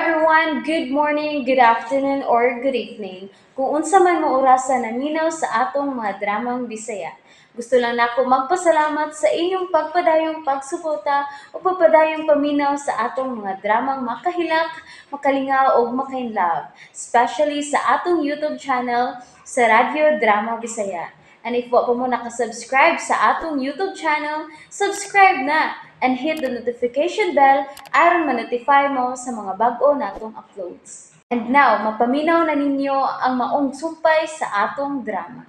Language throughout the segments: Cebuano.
everyone! Good morning, good afternoon, or good evening. Kung unsa man mo orasa naminaw sa atong mga dramang Bisaya. Gusto lang nako magpasalamat sa inyong pagpadayong pagsuporta o pagpadayong paminaw sa atong mga dramang makahilak, makalingaw o makainlove, especially sa atong YouTube channel sa Radyo Drama Bisaya. And if wa pa mo nakasubscribe sa atong YouTube channel, subscribe na and hit the notification bell aron ma-notify mo sa mga bag-o natong uploads. And now, mapaminaw na ninyo ang maong sumpay sa atong drama.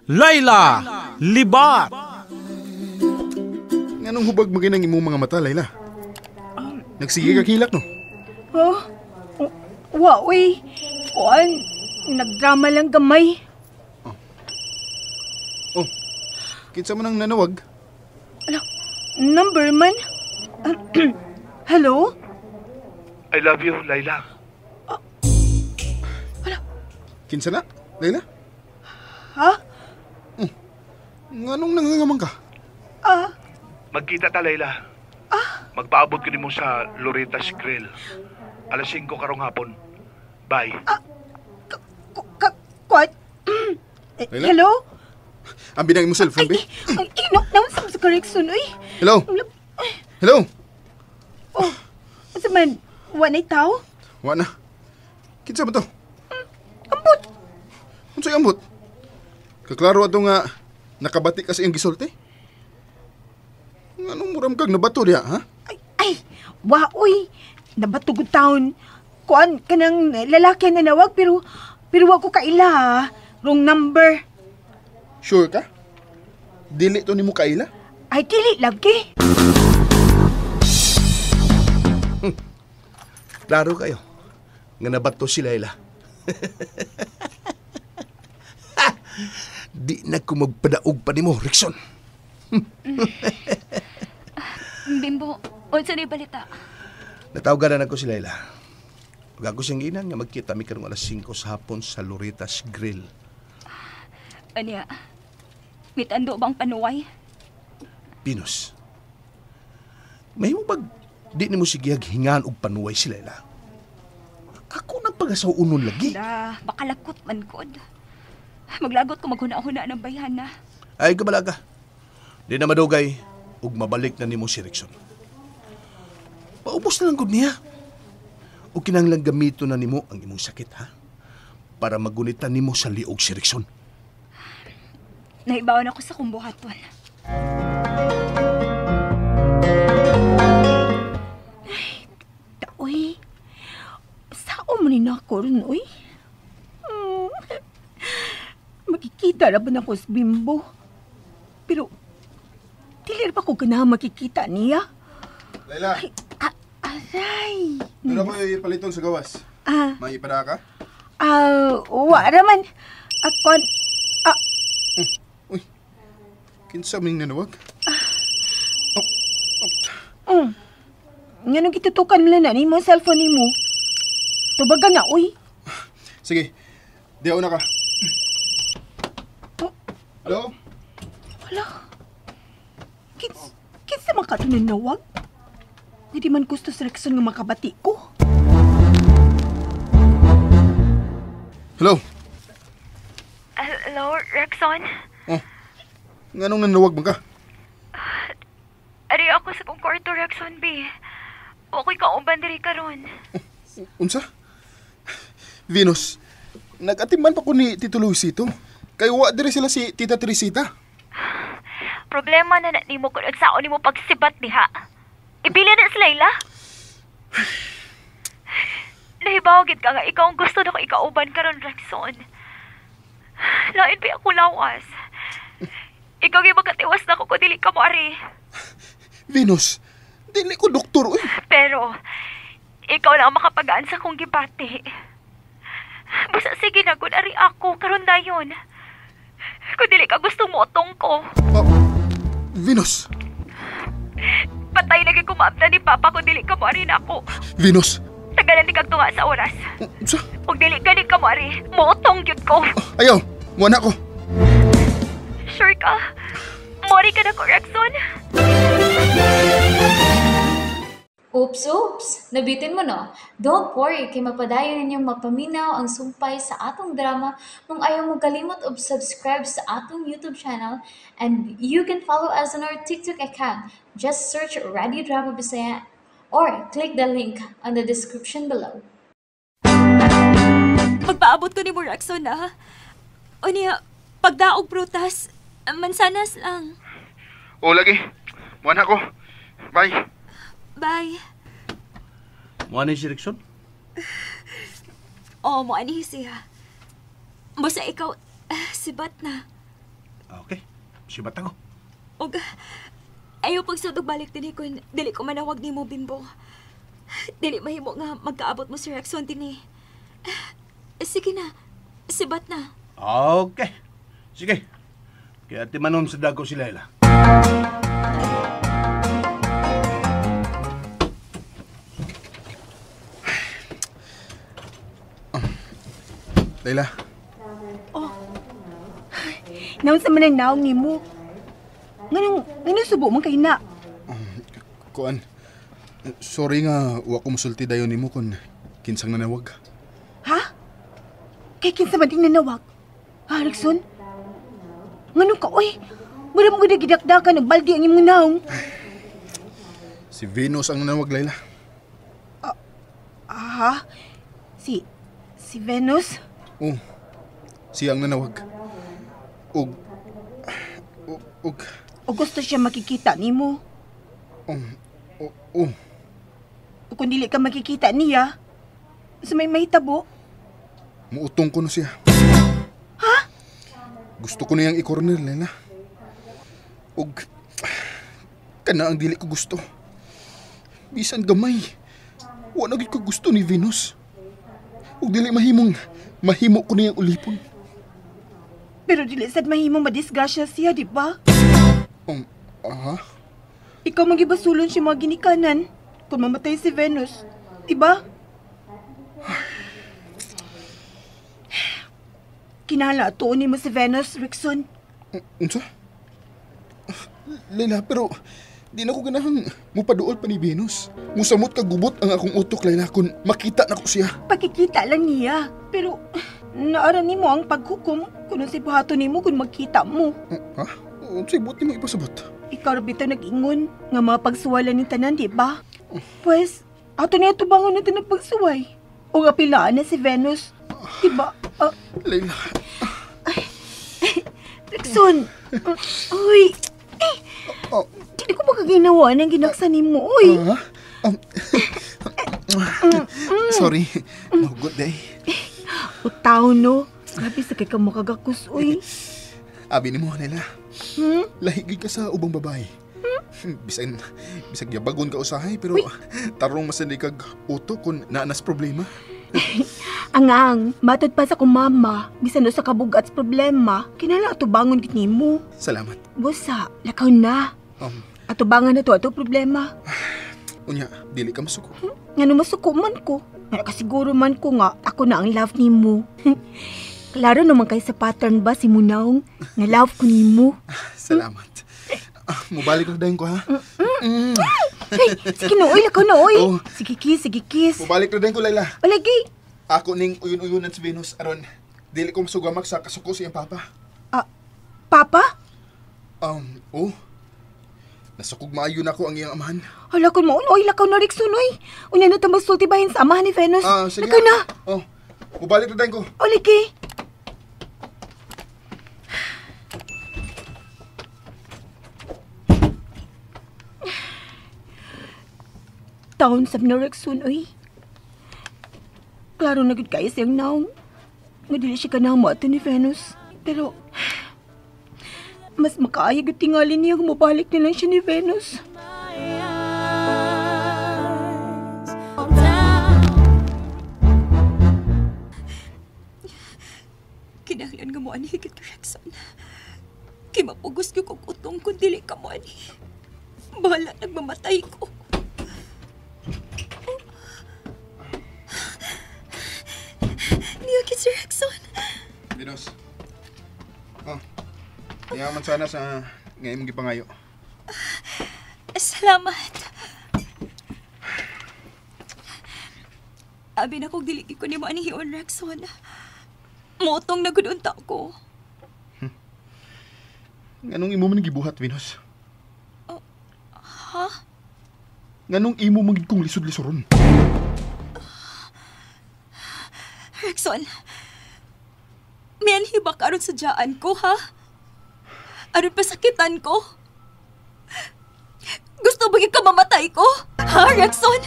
Layla, Libat! Nganong hubag maginang imong mga mata, Layla? Nagsige ka kilak, no? Huh? Wa, uy. Kuan, nagdrama lang gamay. Oh, kinsa man ang nanawag? Ala, number man? Hello? I love you, Layla. Ala. Kinsa na, Layla? Ha? Nganong nangangamang ka? Ah. Magkita ta, Layla. Ah. Magpaabot ko nimo sa Loreta's Grill. 5:00 karong hapon. Bye. Ah. What? Layla? Hello? Ang binang mo cellphone, be? Ay, inok naman sa correction, uy. Hello? Hello? Oh, unsa man? Wa na'y tao? Wa na. Kinsa ba to? Ambot. Unsay ambot? Kaklaro ato nga nakabati ka sa iyong gisulti. Nganong muram kag nabato diha, ha? Ay, wa uy. Nabato gud taon. Kuan kanang lalaki na nawag pero wa ko kaila, ha. Wrong number. Sure ka? Dili to nimo kaila? Ay, dili lagi. Klaro kayo nga nabato si Layla. Di na ko magpadaog pa nimo, Rickson. Bimbo, unsa ni balita? Natawagan na ko si Layla. Ug ako siyang ginan nga magkita mi karong 5:00 sa hapon sa Loreta's Grill. Anya, mitando bang panuway? Pinos, mahimo bag di nimo sige hingan og panuway si Layla? Ako nang pag-asaw-unon lagi. Da, baka lakot man god. Maglagot ko maghuna-huna ng bayhan na. Ay, kabalaga. Di na madugay ug mabalik na nimo si Rickson. Paubos na lang gud niya. O kinahanglan gamito na nimo ang imong sakit, ha? Para magunitan nimo sa liog si Rickson. Naibawan ako sa kumbuhaton. Ay, taoy. Sao man ni nako ron, oy? Makikita ra ba na ko sa Bimbo? Pero, dili ra ba ko ganahan makikita niya? Layla! Ay, aray! Doon ako ipaliton sa gawas. Ah. May ipada ka? Wa raman. Akon, Uy, kinsa man yung nanawag? Oh. Nganong gitutukan mo lang na nimo ang cellphone nimo? Tubagan na, uy. Sige, di ako na ka. Oh. Hello? Hala. Kinsa man ka ito nanawag? Hindi man gusto sa Rickson nga makabati ko. Hello? Hello, Rickson? Oh, nganong nanawag man ka? Ari ako sa kong kwarto, Rickson, B. Ako'y kauban diri karon. Unsa? Venus, nag-atiman pa ko ni Tito Luisito. Kay wa diri sila si Tita Teresita. Problema na na nimo kung unsaon nimo pagsibat diha. Ibili na si Layla. Nahibaw gid ka nga ikaw ang gusto nako ikauban karon, Rickson. Lain pa ako lawas. Ikaw gyud makatiwas nako kung dili ka mo ari. Venus, dili ko doktor oy. Pero ikaw lang ang makapagaan sa akong gibati. Basta sige na gud ari ako karon dayon. Kung dili ka gusto mo utong ko. Oh, Venus. Patay na gyud kumaabta ni Papa kung dili ka mo ari nako. Venus. Tagalan ni kag tunga sa oras. Unsa? Ug dili gani ka mo ari, moutong gyud ko. Oh, ayaw, mo na ko. Sure ka? Mori ka na ko, Rexon? Oops, oops! Nabitin mo, no? Don't worry, kay mapadayon ninyong mapaminaw ang sumpay sa atong drama kung ayaw mo kalimot og subscribe sa atong YouTube channel, and you can follow us on our TikTok account. Just search Radio Drama Bisaya or click the link on the description below. Magpaabot ko ni mo, Rexon, ha? O niya, pagdaog prutas, mansanas lang. O lagi, muan ako. Bye. Bye. Mo ani si Rickson? Oo, mo ani siya. Basta ikaw, sibat na. Okay, sibat ako. Og, ayaw pagsudog balik din kung dili ko manawag ni mo, Bimbo. Dili mahimo nga magkaabot mo si Rexon din eh. Sige na, sibat na. Okay, sige. Kaya timanom sa dago si Laila. Laila. Oh. Naunsa man ang naong nimo? Nganong subo man kay na? Kuan. Sorry nga wa ko musulti dayon nimo kun kinsang nanawag. Ha? Kay kinsa man ding nanawag? Ha, Rickson? Nganong ka oy? Mura mo gud gidakdakan og baldi ang imong naong. Si Venus ang nanawag, Laila. Ha? Si Venus? Oh, siya ang nanawag. Og O gusto siya makikita nimo? Oh. O kung dili ka makikita niya, sa may mahitabo? Muutong ko na siya. Ha? Gusto ko niyang i-corner, Lela. Og kana ang dili ko gusto. Bisan gamay, wa na gid ko gusto ni Venus. Og dili mahimong mahimo ko niyang ulipon. Pero dili sad mahimong madisgrasya siya, di ba? Aha. Ikaw magibasulon siya mga ginikanan kung mamatay si Venus, di ba? Kinahanglan atuon nimo si Venus, Rickson. Unsa? Laila, pero di na ko ganahang mupaduol pa ni Venus. Musamot kagubot ang akong utok, Laila, kung makita na ko siya. Pakikita lang niya. Pero naara nimo ang paghukom kung unsay buhaton nimo kung magkita mo. Ha? Unsay buot nimo ipasabot? Ikaw ra bitaw nag-ingon nga mga pagsuwala ni tanan, di ba? Pues, ato niya tubangon natin ang pagsuway. O nga pilaan na si Venus, di ba? Laila. Ay, Rickson! Uy! Eh, di ko makaginawa ng ginaksa nimo, uy. Sorry, nahugot day. Utaw, no? Grabe sa kay ka makagakus, uy. Abi ni mo, Laila. Lahigig ka sa ubang babae. Bisag yabagon ka usahay, pero uy, tarong masandig kag uto kung naanas problema. Angang, matod pa sa kong mama, bisan sa kabugat sa problema, kinala atubangon gid nimo. Salamat. Busa, lakaw na. Atubangan na to ato problema. Unya, dili ka masuko. Ngano masuko man ko? Nga kasiguro man ko nga ako na ang love nimo. Klaro naman kay sa pattern ba si Munaong nga love ko nimo. Salamat. Mubalik lang dayon ko, ha? Ay, sige na, oy, lakaw na, oy. Oh. Sige, kiss, sige, kiss. Mubalik na dayon ko, Laila. O, lagi. Ako ning uyun-uyunan si Venus, aron dili ko masugamak sa kasuko siyang papa. Papa? Oh. Nasukog maayo na ko ang iyang amahan. Hala, kung maun, oy, lakaw na, Rickson, oy. Unya na ito magsulti bahin sa amahan ni Venus. Sige. Lakaw na. Oh, mubalik na dayon ko. O, lagi. Taon sa Rickson, oy. Klaro na gud kayo siyang naong. Nga dili siya kanang mo ato ni Venus. Pero, mas makaayag at tingali niya kung mabalik na lang siya ni Venus. Kinahanglan nga mo ani higit, Rickson. Kay mapugos ko kog utong kung dili ka mo ani. Bahala nagmamatay ko. Niya si Rickson. Venus. Oh. Niyaman sana sa ngayon mong gipangayo. Salamat. Abi na kog dili ko nimo anihion, Rexon. Motong na gud unta ko. Nganong imo man gibuhat, Venus? Ha? Nganong imo man gid kong lisod-lisoron? Rexon, mianhi ba karon sa diyaan ko, ha? Aron pasakitan ko? Gusto ba yung kamamatay ko? Ha, Rexon?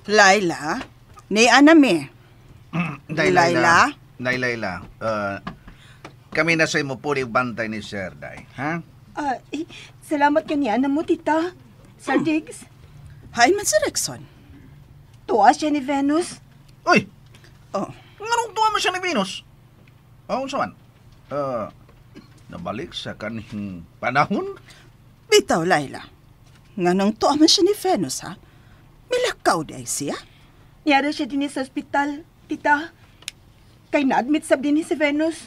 Laila, ni anami. Day, Layla? Day, Layla. Kami na sa imo puli bantay ni Sir, Day. Ha? Ah, eh, salamat ka niya na mo, tita. Sir Diggs, Hain man si Rexon. Tuwa siya ni Venus. Uy! Oh, Nganong tuwa man siya ni Venus? Oh, unsa man? Nabalik sa kanhing panahon? Bitaw, Laila. Nganong tuwa man siya ni Venus, ha? Milakaw di ay siya. Niyara siya din sa ospital, tita. Kay na-admit sab din si Venus.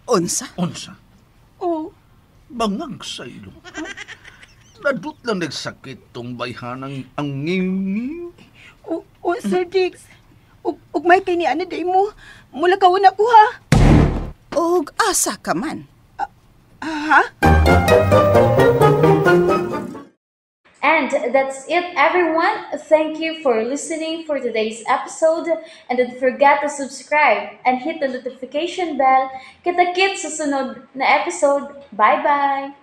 Unsa? Unsa? Oh, Bangag sa ilo. Nadut lang nagsakit tong bayhanang ang ngiw. Oh, oh Sir Diggs. Ug may kay ni ana day mo. Mula ka na ko ha. Og asa ka man. Ah, ha? And that's it, everyone. Thank you for listening for today's episode. And don't forget to subscribe and hit the notification bell. Kita-kits sa sunod na episode. Bye-bye!